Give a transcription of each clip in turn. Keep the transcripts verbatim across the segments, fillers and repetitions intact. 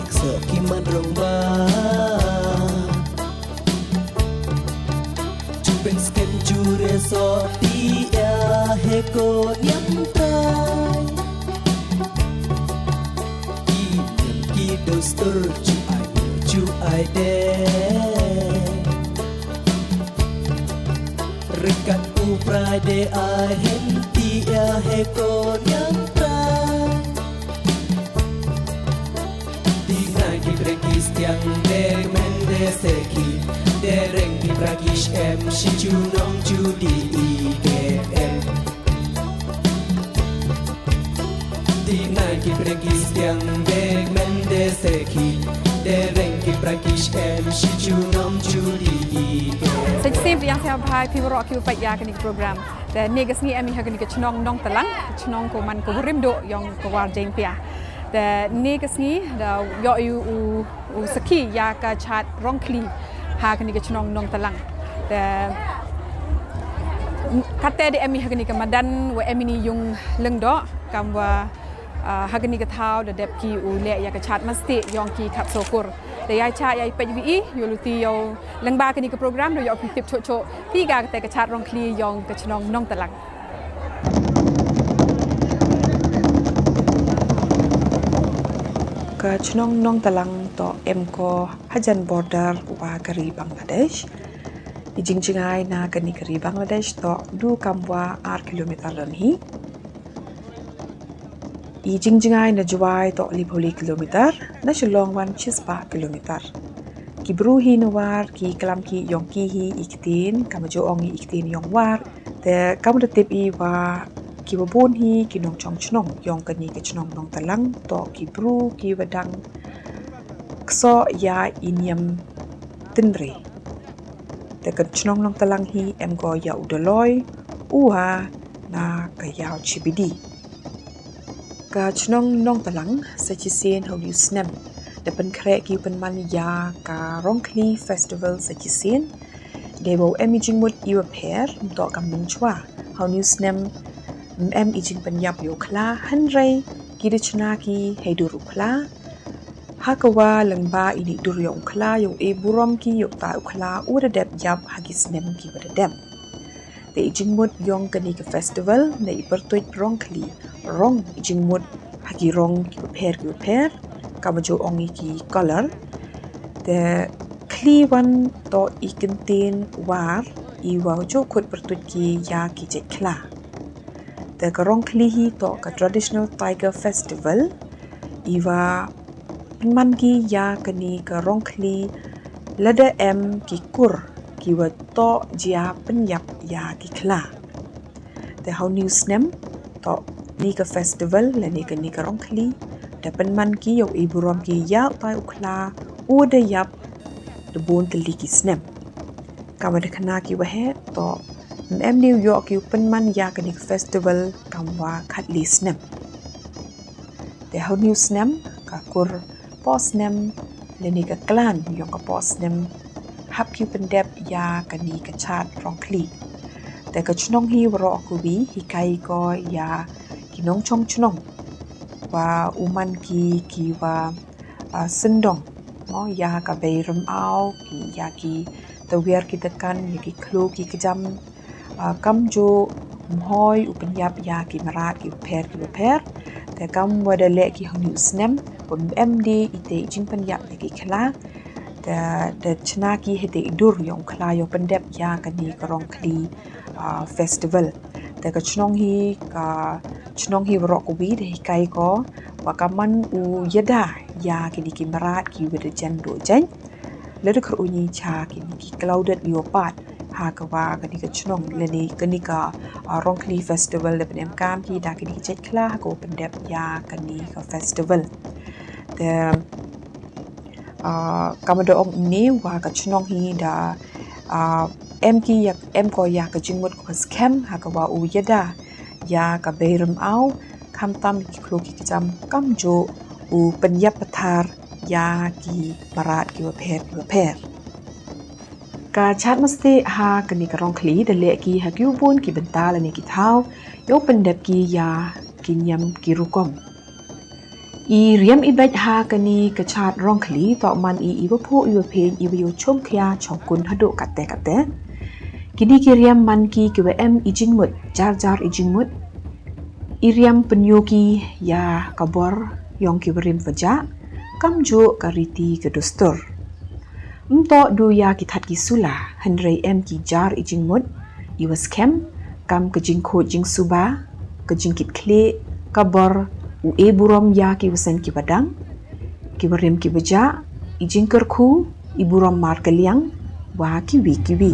Soh ki man rong ba. Ju pynskhem ju re soh ti ya he ko niam tai. Ki niam ki dustur ju ai ju ai de. Ryngkat u Pride ai hen ti ya he ko niam tai. Di na ki brek ki stiang de men de se ki. De reng ki brak ki shem shi ju nong ju di i ke em. Di na ki brek ki stiang de men de se ki. De reng ki brak ki shem shi ju nong ju di i ke em. Sa shisien biang sa bha ïa phi baroh ki u peit ïa kane ka program. Te ne ka sngi em i ha kane ka chnong Nongtalang, chnong ko man ko rim do yong ko War Jaintia. Te ne ka sngi da ïoh ïa u, u sakhi ïa ka chad Rongkhli ha kane ka chnong Nongtalang. Te kate de em i ha kane ka madan wa em i ni yung Lyngdoh kam wa, ah, ha kane ka thaw da dep ki u leh ïa ka chad masti yong ki khatso kur. Te ïa cha ïa peit wi i ïoh luti ïoh lyngba kane ka program da ïoh phi tip choh choh phi ga kate ka chad Rongkhli yong ka chnong Nongtalang. Ka chnong Nongtalang to em ko hajan border wa ka ri Bangladesh. I jingjngai na kane ka ri Bangladesh to du kam wa ar kilometer don hi. I jingjngai na Jowai to liphew kilometer, na Shillong wan shispah kilometer. Ki bru hi na War ki klam ki yong ki hi i ktien, kam ju ong i ktien yong War. Te kam da tip i wa ki wa bun hi ki nongchong chnong yong kane ka chnong Nongtalang to ki bru ki wa dang kso ïa i niam tynre. Te ka chnong Nongtalang hi em ko ïa u Doloi, u ha na ka ïaw chibidi. Ka chnong Nongtalang sa shisien ha u snem da pynkhreh ki pynman ïa ka Rongkhli Festival sa shisien. Dei ba em i jingmut i wa pher, mto kam mynchwa ha u snem em i jingpynïap ïa u khla, hynrei ki da chna ki hei dur u khla. Ha ka wa lyngba i ni dur ïa u khla ïa u e burom ki ïa u ta u khla u da dep ïap ha ki snem ki wa da dep. Te i jingmut yong kane ka festival na i pyrtuit Rongkhli, rong i jingmut ha ki rong ki u pher ki u pher, kam ju ong i ki color. Te khli wan to i kyntien War i wa ju khut pyrtuit ki ïa ki jait khla. Te ka Rongkhli hi to ka traditional tiger festival i wa pynman ki ïa kane ka Rongkhli lada em ki kur ki wa to jia pynïap ïa ki khla. Te ha u snem to ni ka festival lane kane ka Rongkhli da pynman ki ïa u e burom ki ïa u ta u khla u da ïap da bun tylli ki snem. Kam wa da khana ki wa heh to em ni u ïoh ki u pynman ïa kane ka festival kam wa khatli snem. Te ha u snem ka kur poh snem lane ka klan yong ka poh snem hap ki u pyndep ïa kane ka chad Rongkhli. Te ka chnong hi waroh ka wi hi kai ko ïa ki nongchong chnong wa u man ki ki wa, ah, syndong mo ïa ka bei rym aw ki ïa ki tawiar ki takan ïa ki khlo ki kjam, ah, kam ju mhoi u pynïap ïa ki mrad ki u pher ki u pher. Te kam wa da leh ki ha u snem wa em di i te i jingpynïap ïa ki khla. Te da chna ki hei te i dur ïa u khla ïa u pyndep ïa kane ka Rongkhli, ah, festival. Te ka chnong hi ka chnong hi waroh ka wi da hi kai ko wa ka man u ïada ïa kine ki mrad ki wa da jan do jan. Lada kyruni cha kine ki clouded leopard ha ka wa kane ka chnong lane kane ka, ah, Rongkhli festival da pynem kam ki da kine ki jait khla ha ka wa pyndep ïa kane ka festival. Te, ah, kam da ong ni wa ka chnong hi da, ah, em ki ïa, em ko ïa ka jingmut ko skhem ha ka wa u ïada ïa ka bei rym aw, khamtam ki khlo ki kjam kam ju u pynïap pathar ïa ki mrad ki wa pher ki wa pher. Ka chad masti ha kane ka Rongkhli da leh ki ha ki u bun ki bynta lane ki thaw ïa u pyndep ki ïa ki niam ki rukom. I riam i beit ha kani ka chad rong khli toh man i i wa pho i wa phein i wa yoh chom khia chong kun haduh kate kate. Kini ki riam man ki ki wa em i jingmut, jar jar i jingmut. I riam pynyoh ki ya ka bor yong ki wa rim wa jah, kam juh ka riti ka dustur. Mtoh du ya ki that ki sula, hynrei em ki jar i jingmut, i wa skhem, kam ka jingkhuid jingsuba, ka jingkit khlieh, ka bor, u e burom ya ki wa seng ki wa dang, ki wa rim ki wa jah, i jingkyrkhu, i burom mar ka liang, wa ki wi ki wi.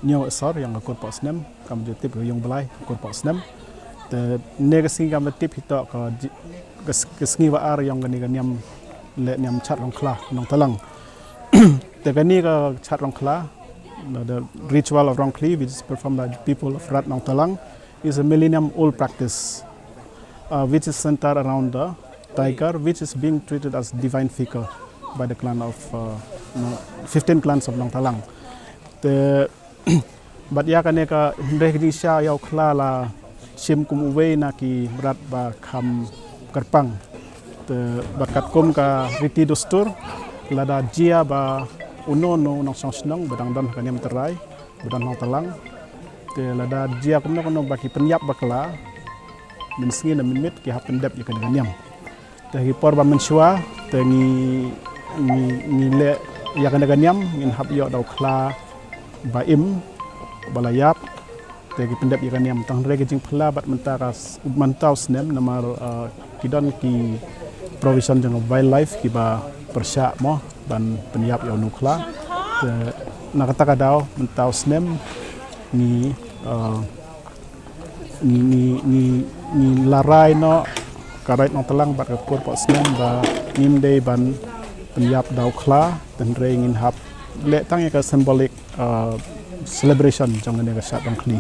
Ñiew sor ïa ka kur pok snem, kam ju tip ïa ka ïung blai ka kur pok snem. Te ne ka sngi kam tip hi to ka ji-, ka s-, ka sngi ba ar ïa kane ka niam leh niam chat Rongkhla Nongtalang. Te kane ka chat Rongkhla, the ritual of Rongkhli, which is performed by the people of Rat Nongtalang, is a millennium old practice, uh, which is centered around the tiger, which is being treated as divine figure by the clan of, uh, no, fifteen clans of Nongtalang. Te, bad ïa kane ka hynrei ka jingshisha ïa u Khla la shim kum uwei na ki mrad ba kham kyrpang. Te, bad katkum ka riti dustur, lada jia ba uno uno u nongshong shnong ba dang don ha ka niam trai, ba don Nongtalang. Te lada jia kumno kumno ba ki pynïap bakla, mynsngi ne mynmiet ki hap pyndep ïa kane ka niam. Te ha ki por ba mynshuwa, te ngi, ngi, ngi leh ïa kane ka niam, ngin hap ïoh da u Khla ba im, ba la ïap, te ki pyndep ïa ka niam. Tang hynrei ka jingphylla bad mynta ka s-, mynta u snem namar, uh, ki don ki provision jong wildlife kiba pyrshah mo ban pynïap ïa une u Khla. Te na kata ka daw mynta u snem ngi, uh, ngi, ngi, ngi, ngi la rai noh ka Rat Nongtalang bad ka kur pok snem ba ngim dei ban pynïap da u Khla, te hynrei ngin hap leh tang ïa ka symbolic, uh, celebration jong kane ka shad Rongkhli.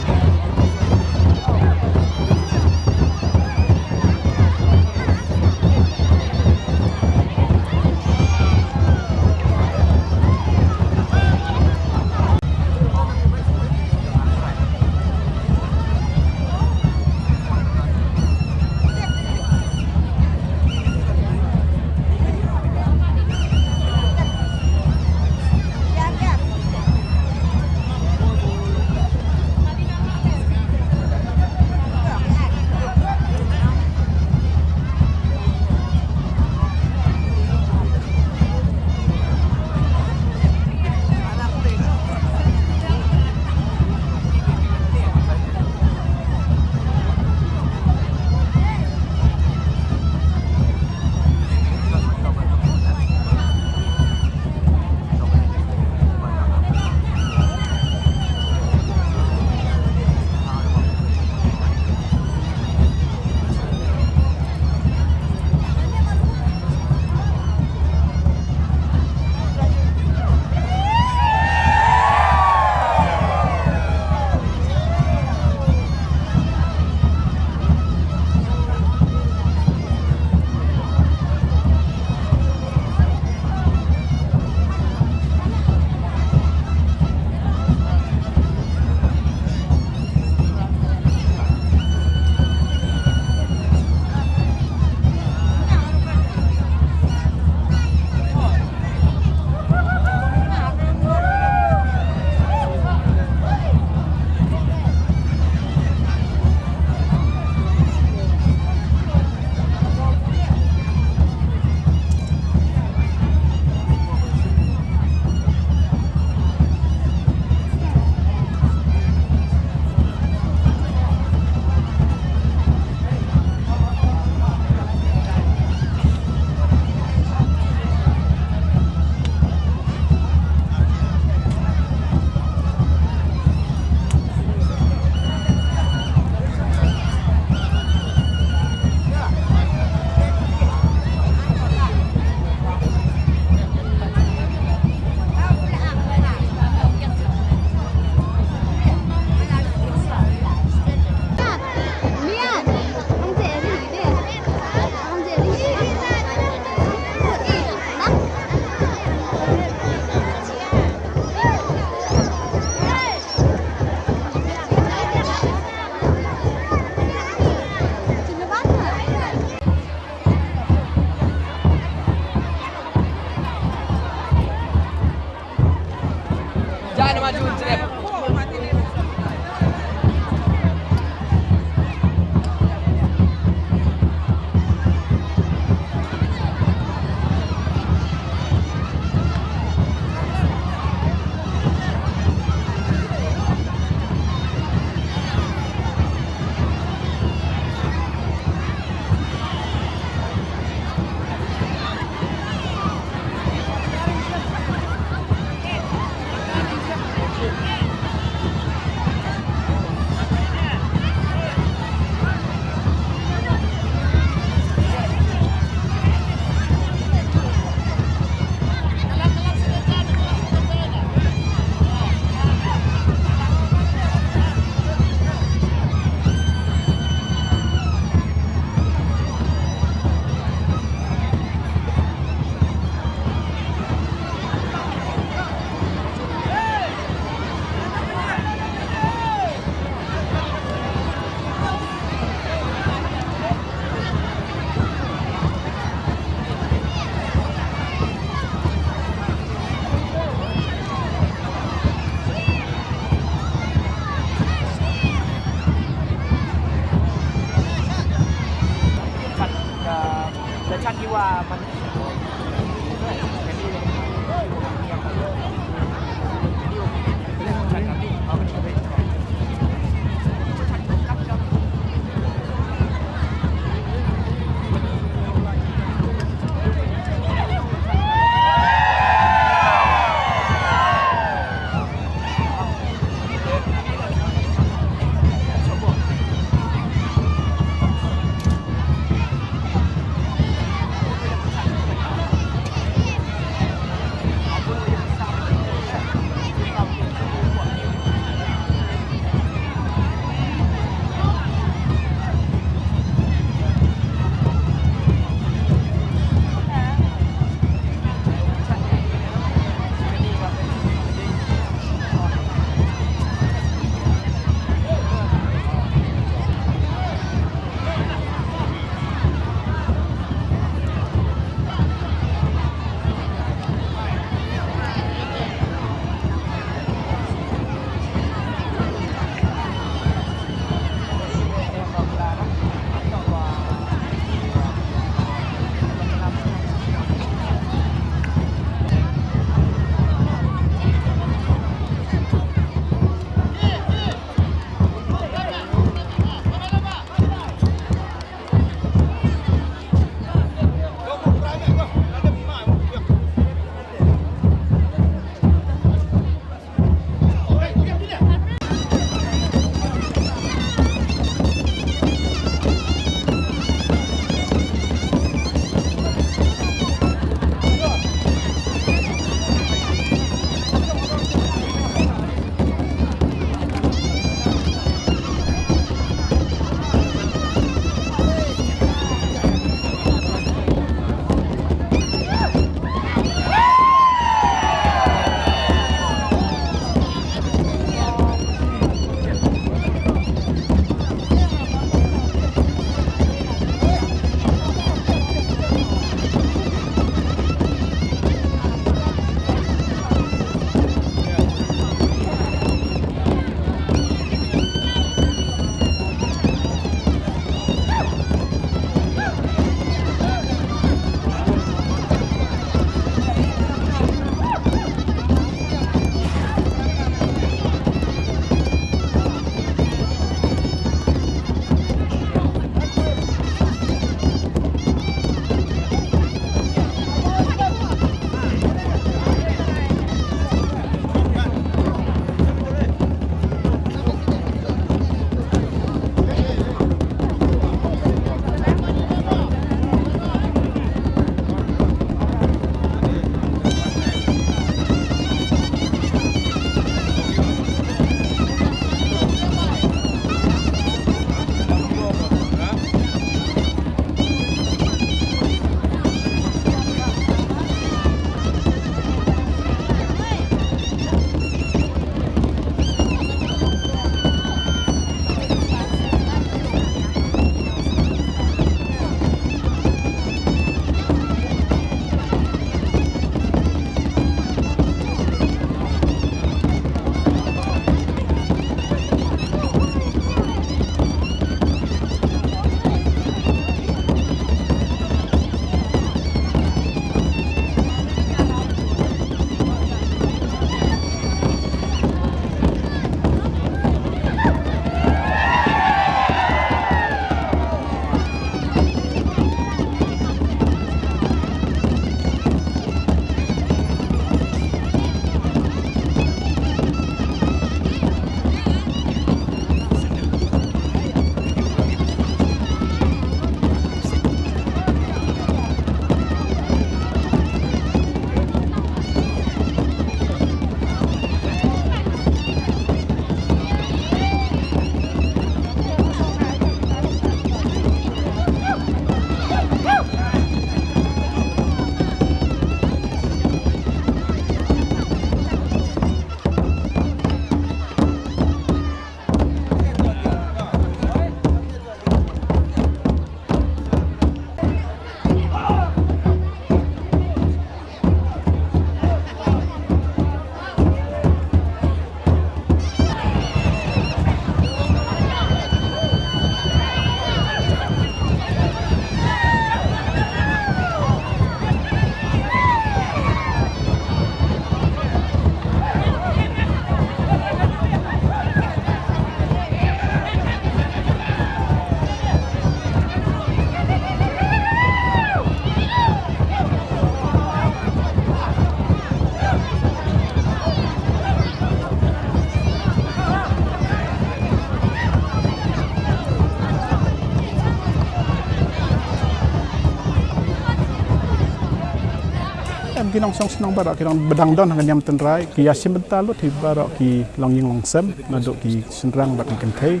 Ki nongshong shnong baroh ki nongba dang don ha ka niam tynrai ki ïa shim bynta lut hi baroh ki longïing longsem, naduh ki shynrang bad ki kynthei.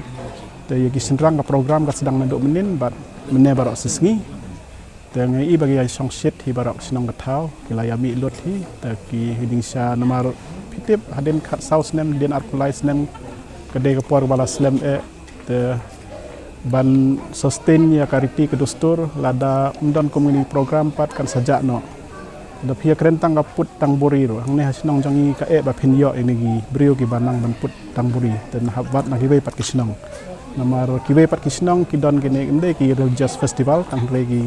Te ïa ki shynrang ka program ka sdang naduh mynnin bad mynne baroh shisngi. Te nga i ba ki ïa shong shit hi baroh shnong ka thaw, ki la ïa mih lut hi. Te ki hi ding sha namar phi tip hadien khatsaw snem, hadien arphew lai snem, ka dei ka por ba la slem eh. Te ban sustain ïa ka riti ka dustur, lada ym don kum kine ki program pat kan sa jah noh. Lada phi ïa kren tang ka put tang buri ruh, hangne ha shnong jong ngi ka eh ba phin ïoh ïa kine ki briew kiba nang ban put tang buri. Te na hap wad na kiwei pat ki shnong. Namar kiwei pat ki shnong ki don kine, ym dei ki religious festival, tang hynrei ki,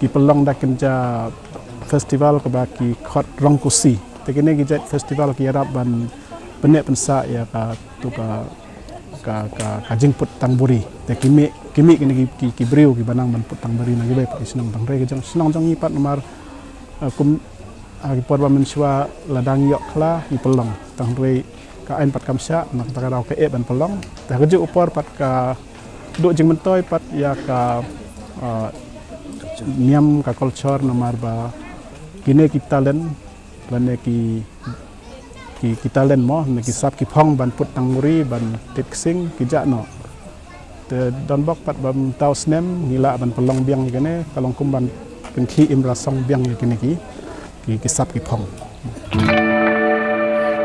ki pynlong da kynja festival kaba ki khot Rongkusi. Te kine ki jait festival ki ïarap ban pynneh pynsah ïa katu ka, ka, ka, ka jingput tang buri. Te ki mih, ki mih kine ki, ki, ki briew kiba nang ban put tang buri na kiwei pat ki shnong, tang hynrei ka jong shnong jong ngi pat namar, eh, kum, ah, ki por ba mynshuwa la dang ïoh khla ngi pynlong. Tang hynrei ka aiñ pat kam shah, na kata ka daw ka eh ban pynlong. Te ha kajuh u por pat ka duh jingmyntoi pat ïa ka, ah, niam ka culture namar ba kine ki talent lane ki, ki, ki talent mo, ne ki sap ki phong ban put tang buri, ban tip ksing, ki jah noh. Te don bok pat ba mynta u snem ngi lah ban pynlong biang ïa kane, ka long kum ban pynkhih im rasong biang ïa kine ki, ki, ki sap ki phong.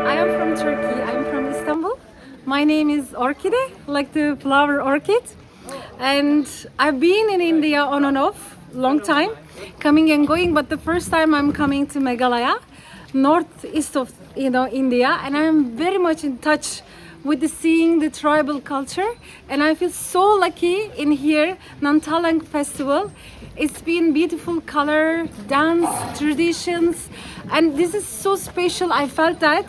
I am from Turkey. I'm from Istanbul. My name is Orkide, like the flower orchid. And I've been in India on and off, long time, coming and going, but the first time I'm coming to Meghalaya, northeast of, you know, India, and I'm very much in touch with the, seeing the tribal culture, and I feel so lucky in here, Nantalang Festival. It's been beautiful color, dance, traditions, and this is so special. I felt that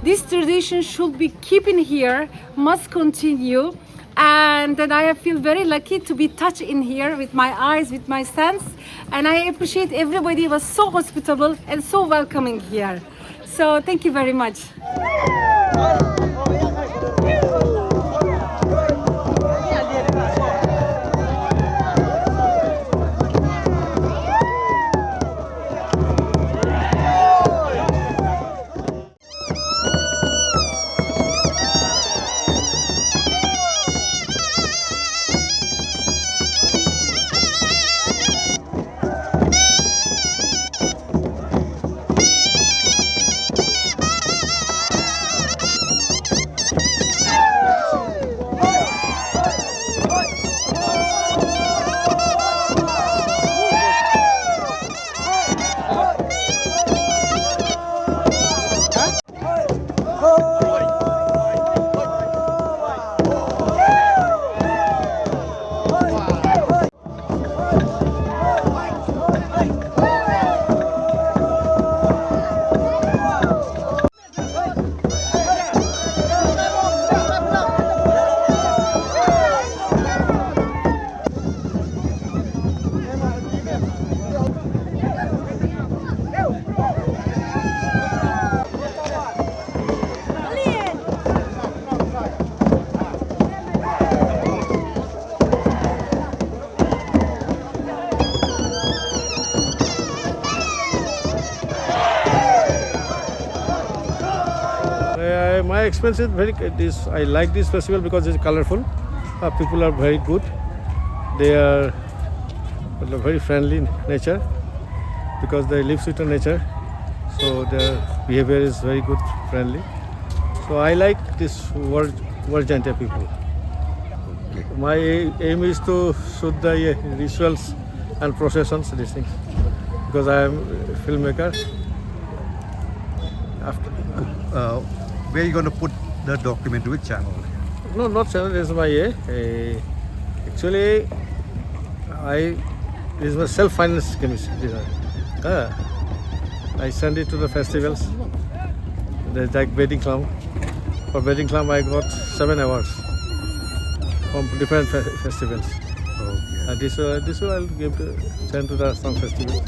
this tradition should be keeping here, must continue. And then I feel very lucky to be touched in here with my eyes, with my sense. And I appreciate everybody was so hospitable and so welcoming here. So thank you very much. Uh, my experience is very, this, I like this festival because it's colorful. Uh, people are very good. They are, they're very friendly in nature because they live with the nature. So their behavior is very good, friendly. So I like this World, World Jaintia people. My aim is to shoot the, uh, rituals and processions, these things, because I am a filmmaker. After, uh, where you gonna put the documentary? Which channel? No, not channel. This is my, uh, uh, actually, I, this is my self-finance commission. This one. Uh, I send it to the festivals. The, like Bedingklam. For Bedingklam, I got seven awards from different fe- festivals. Okay. Uh, this, uh, this one I'll give to, send to the some festival.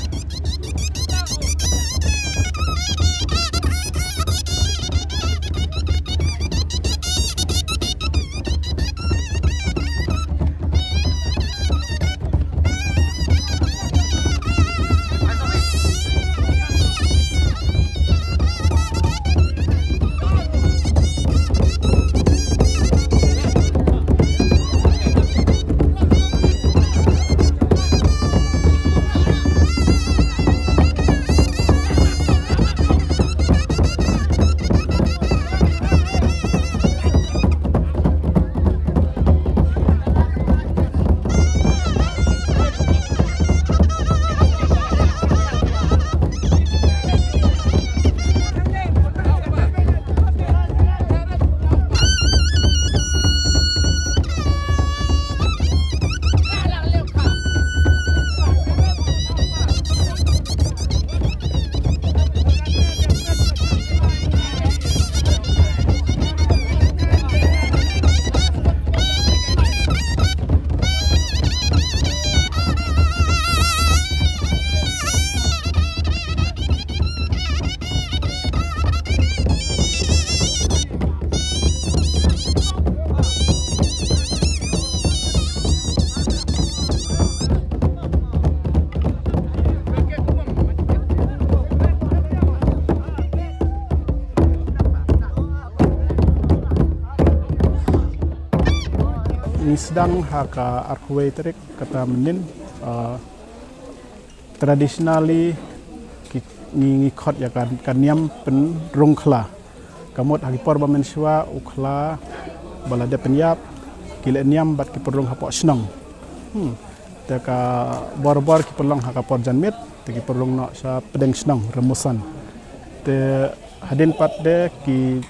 Sdang ha ka arphew wei tarik kata mynnin, uh, traditionally ki, ngi, ngi khot ïa ka, ka niam pynrung khla. Ka mut ha ki por ba mynshuwa u khla ba la dep pynïap ki leh niam bad ki pynrung hapoh shnong. Hmm. Te ka bor bor ki pynlong ha ka por janmiet, te ki pynrung noh sha pdeng shnong Remusan. Te hadien pat de ki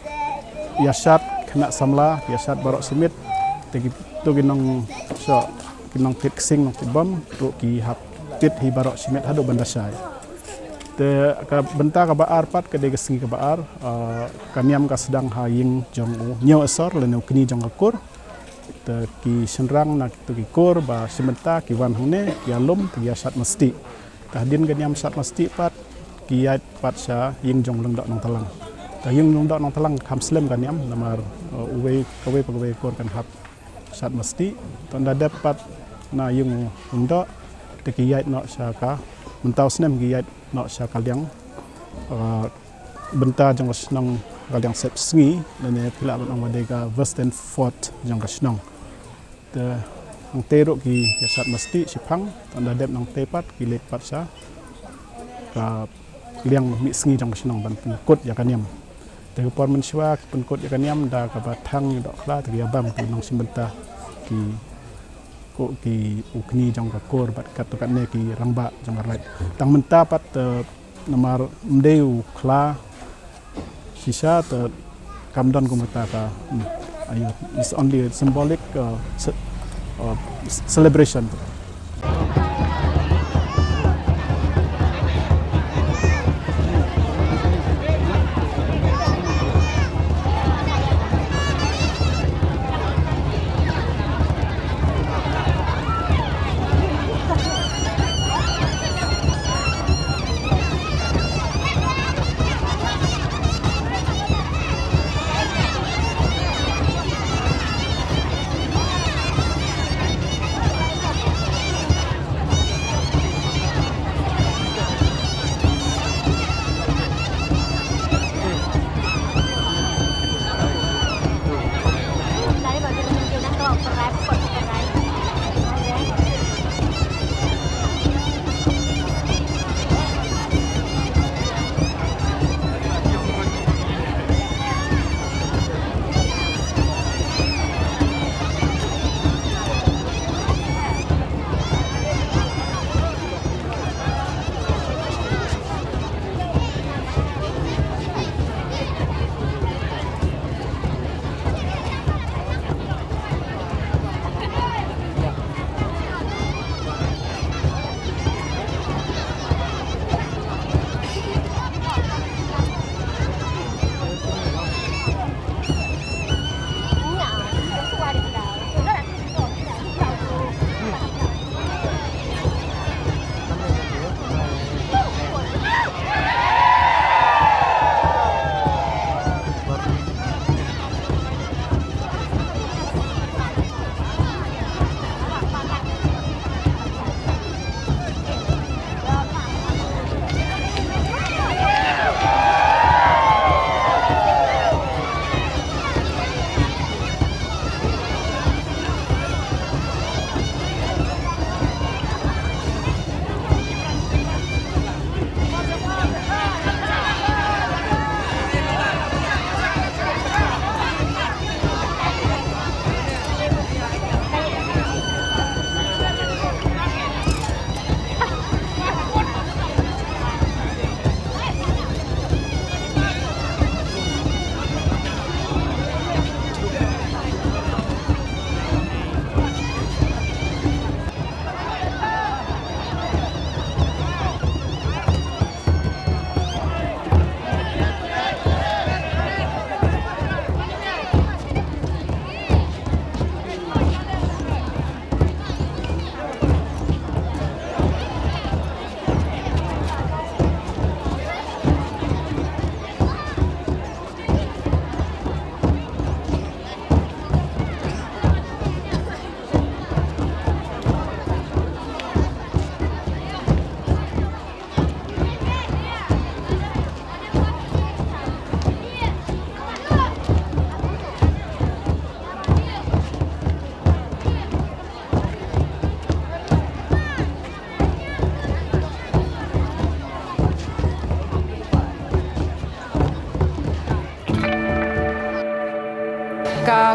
ïa shad khynnah samla, ki ïa shad baroh shi miet, te ki tu ki nong sha ki nong pit ksing nong pit bom, tu ki hap pit hi baroh shi miet haduh ban da shai. Te ka bynta kaba ar pat ka dei ka sngi kaba ar, uh, ka niam ka sdang ha ïing jong u ñiew asor lane u kñi jong ka kur. Te ki shynrang na kitu ki kur ba shim bynta ki wan hangne, ki ïalum, te ki ïa shad masti. Te hadien ka niam shad masti pat, ki ïaid pat sha ïing jong Lyngdoh Nongtalang. Te ïing Lyngdoh Nongtalang kham slem ka niam, namar, uh, uwei, kawei pa kawei kur kan hap shad masti. Te ynda dep pat na ïing Lyngdoh, te ki ïaid noh sha ka, mynta u snem ki ïaid noh sha ka liang, uh, bynta jong ka shnong, ka liang sepsngi, lane phi lah ban ong ba dei ka western fort jong ka shnong. Te hangtei ruh ki ïa shad masti shiphang, te ynda dep nangtei pat ki leit pat sha ka liang mihsngi jong ka shnong ban pynkut ïa ka niam. Te ka por mynshuwa ki pynkut ïa ka niam da kaba thang ïa dohkhla, te ki ïa bam ki nongshim bynta, ki, ko ki u kñi jong ka kur bad katto katne ki rangbah jong ka raid. Tang mynta pat, eh, namar ym dei u khla shisha, te kam don kum kata ka, hmm, aiu, it's only a symbolic, uh, ce-, uh, celebration.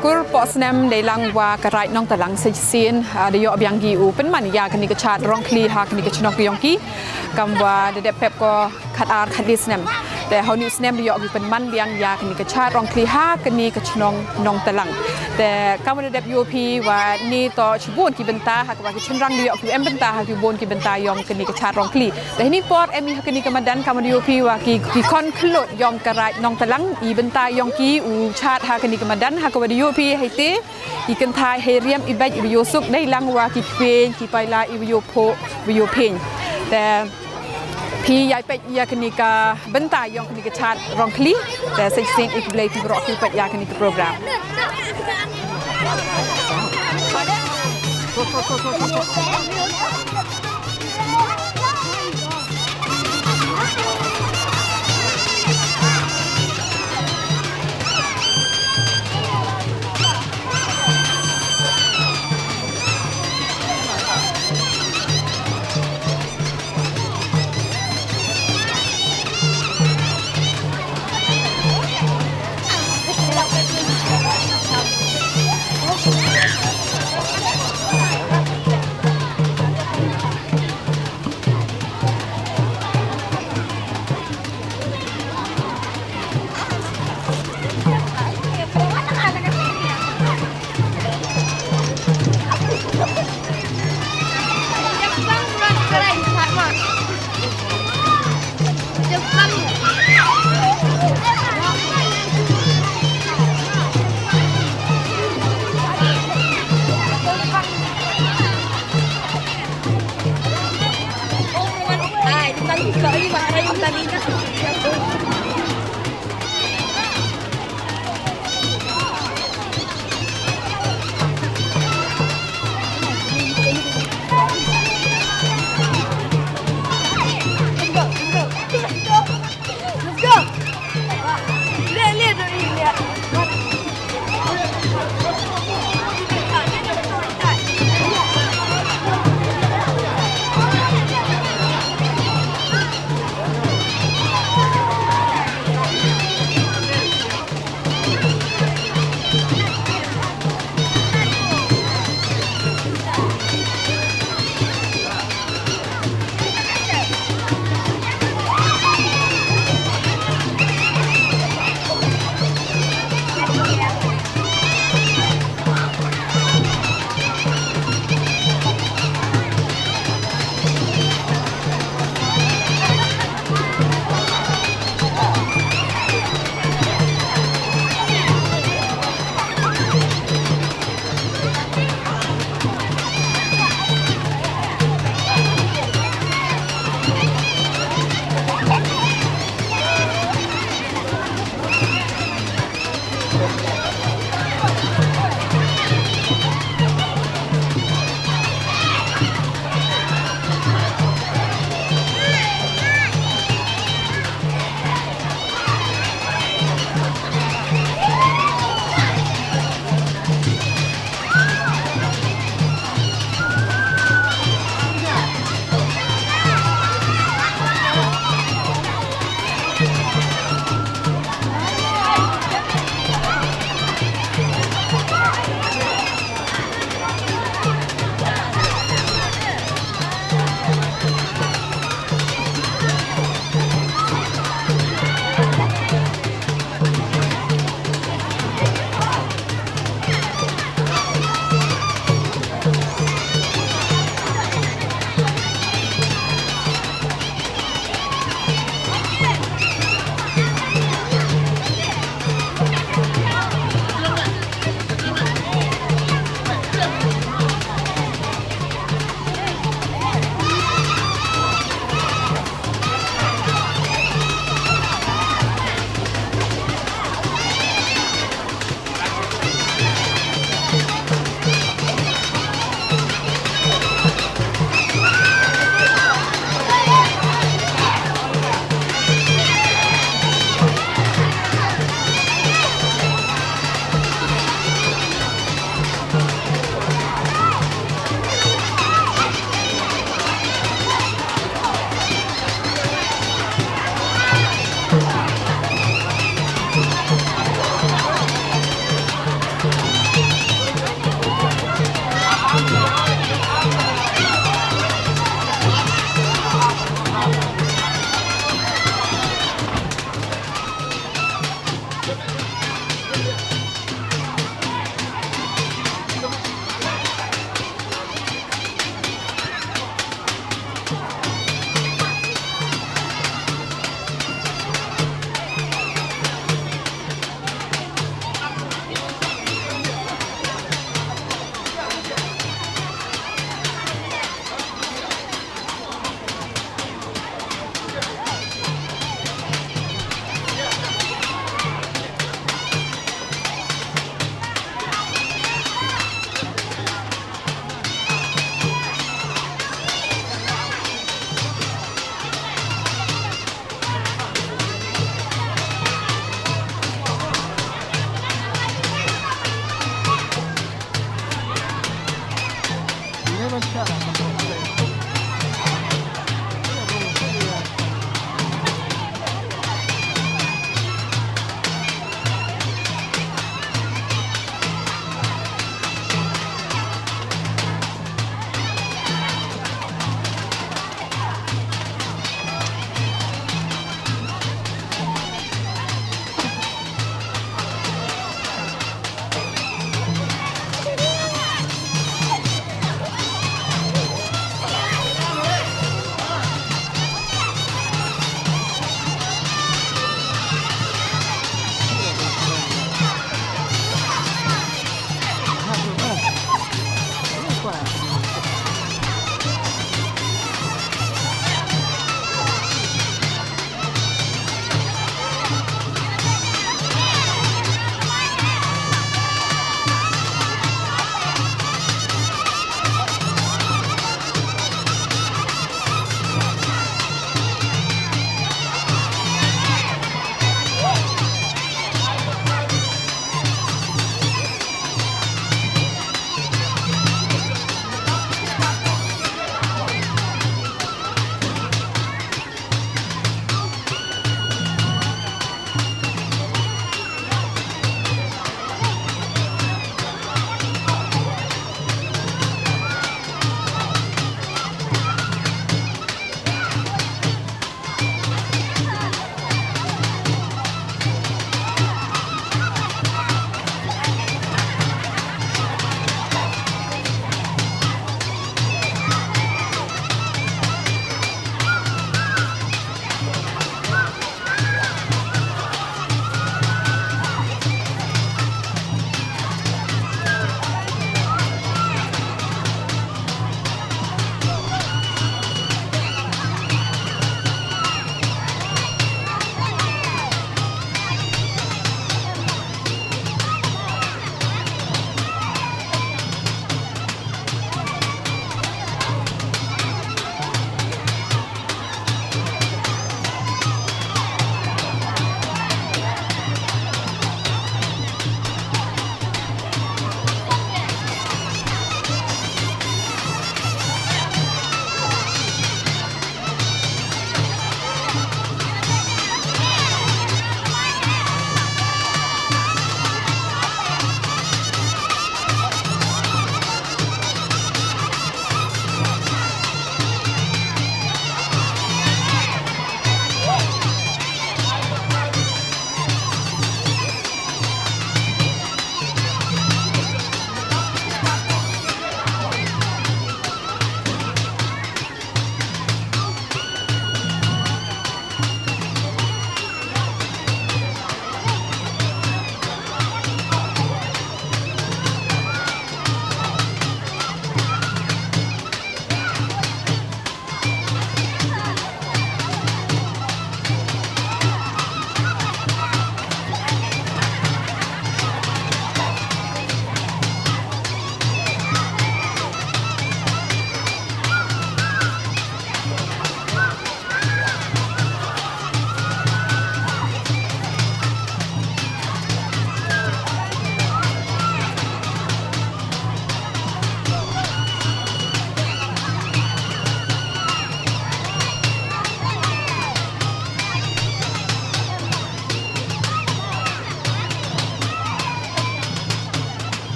Kur poh snem dei lang wa ka Raid Nongtalang sa shisien, ah, da ïoh biang ki u pynman ïa kani ka Chad Rongkhli ha kani ka chnong ka ïong ki. Kam wa da dep pep ko khat ar khat li snem. Te ha uni u snem da ïoh ki pynman biang ïa kani ka Chad Rongkhli ha kani ka chnong Nongtalang. Te kam wa da dep ïoh phi wa ni to shibun ki bynta ha ka wa ki chynrang da ïoh ki em bynta ha ki bun ki bynta ïong kani ka Chad Rongkhli. Te hini por em i ha kani ka madan kam wa da ïoh phi wa ki, ki khon khyllut ïong ka Raid Nongtalang i bynta ïong ki u Chad ha kani ka madan ha ka wa da ïoh phi hei te. I kynthai hei riam i beit i wa ïoh suk dei lang wa ki phein ki paila i wa ïoh pho wa ïoh phein. Te phi ïai peit ïa kani ka bynta ïong kani ka Chad Rongkhli. Te shisien i khublei phi baroh phi peit ïa kani ka program.